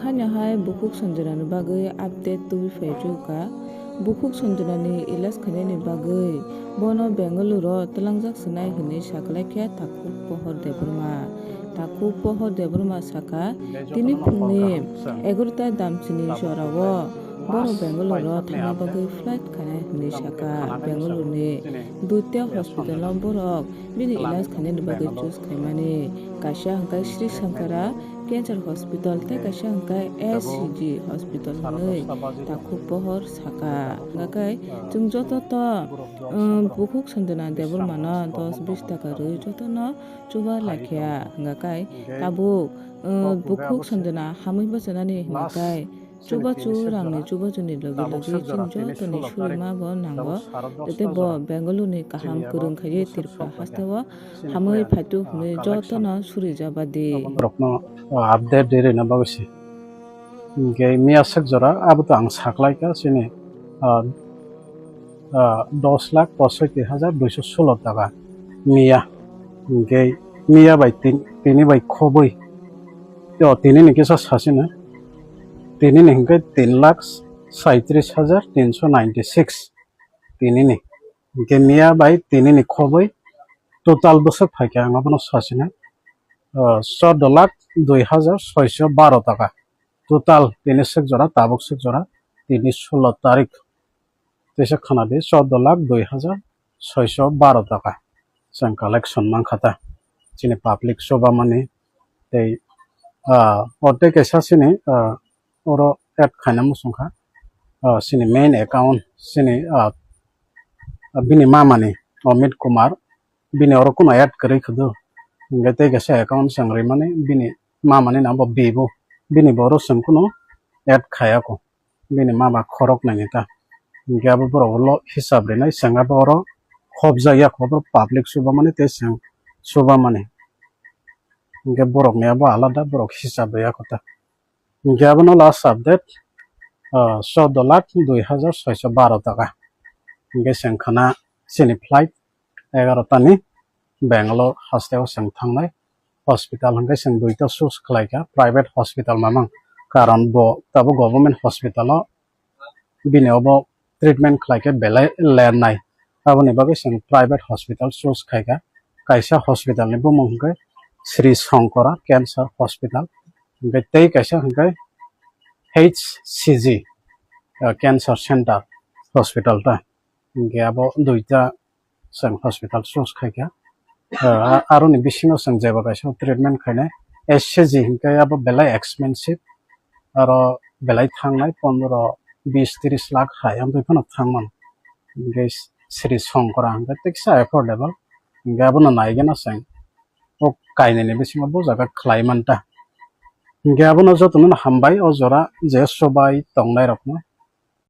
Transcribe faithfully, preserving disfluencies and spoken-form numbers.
Haino hai bukhuk Sanjana ni bagwi update tubui phai rwkha. Bukhuk Sanjana ni ilaj khainani bagwi bono Bengaluru o twlangjak swnai hwnwi sakhlaikha Takhuk Pohor Debbarma. Takhuk Pohor Debbarma sakha, tini phungni egarota damchini jorao borok Bengaluru o thangna bagwi flight khainai hwnwi sakha. Bengaluru ni duita hospital o borok bini ilaj khainani bagwi choose khaimani. Kaisa hwnkhe Sri Shankara Cancer Hospital tei kaisa hwnkhe S C G Hospital hwnwi Takhuk Pohor sakha. Hwnkhe chwng joto to, um, bukhuk Sanjana Debbarmano dos bis taka rwi jotono chuba laikha. Hwnkhe tabuk, um, bukhuk Sanjana hamwi bachanani hwnkhe chubachu rangni chubachuni logi logi chwng jotoni surima bo nango. Tei bo Bengaluru ni kaham kwrwng khaiwi Tripura hasteo hamwi phaitu hwnwi jotono suri jabadi. Borokno, o, update rwna bagwi se. Hwnkhe miya sek jora abo to ang saklaikha chini, o, o, dos lakh posoiti hajar duiso solo taka miya. Hwnkhe miya bai tin-, tini bai khobwi. O, tini ni kisa sasina. Tini ni hwnkhe tin lakh saitris hajar tinso ninety six. Tini ni. Hwnkhe miya bai tini ni khobwi total bwswk phaikha ang abono sasina, o, chordo lakh dui hajar soiso baro taka. Total tini sek jora, tabuk sek jora, tini solo tarik. Teisa khana di chordo lakh dui hajar soiso baro taka. Chwng collection mankha ta. Chini public chubamani tei, ah, o tei kaisa chini, ah, oro add khaina muchungkha. Ah, chini main account, chini, ah, bini mamani Amit Kumar, bini oro kuno add kwrwi khudu. Hwnkhe tei kaisa account chwng rimani bini mamani nang bo bibu. Bini boro chwng kuno add khayako. Bini mama khorok naini ta. Hwnkhe abo borok ulo hisab rinai chwng abo oro khopjak ya khobor public chubamani tei chwng chubamani. Hwnkhe borokni abo alada borok hisab rwya kho ta. Hwnkhe abono last update, ah, chordo lakh dui hajar soiso baro taka. Hwnkhe chwng khana chini flight egarota ni Bangalore hasteo chwng thangnai hospital hwnkhe chwng duita choose khlaikha private hospital mamang. Karon bo tabuk government hospital o bini obo treatment khlaikhe belai lernai. Aboni bagwi chwng private hospital choose khaikha. Kaisa hospital ni bumung hwnkhe Sri Shankara Cancer Hospital. Hwnkhe tei kaisa hwnkhe H C G, uh, Cancer Center Hospital ta. Hwnkhe abo duita chwng hospital choose khaikha. Ah, a-, aroni bisingo chwng jeba kaisa treatment khainai S C G hinkhe abo belai expensive, aro belai thangnai pondro, bis, tris lakh hai amtwi phano thangmano. Hinkhe Sri Shankara hinkhe teksa affordable, hinkhe abono naigena chwng o kainwini bisingo bo jaga khlai manta. Hinkhe abono jotono hambai o jora je sobai tongnai rokno.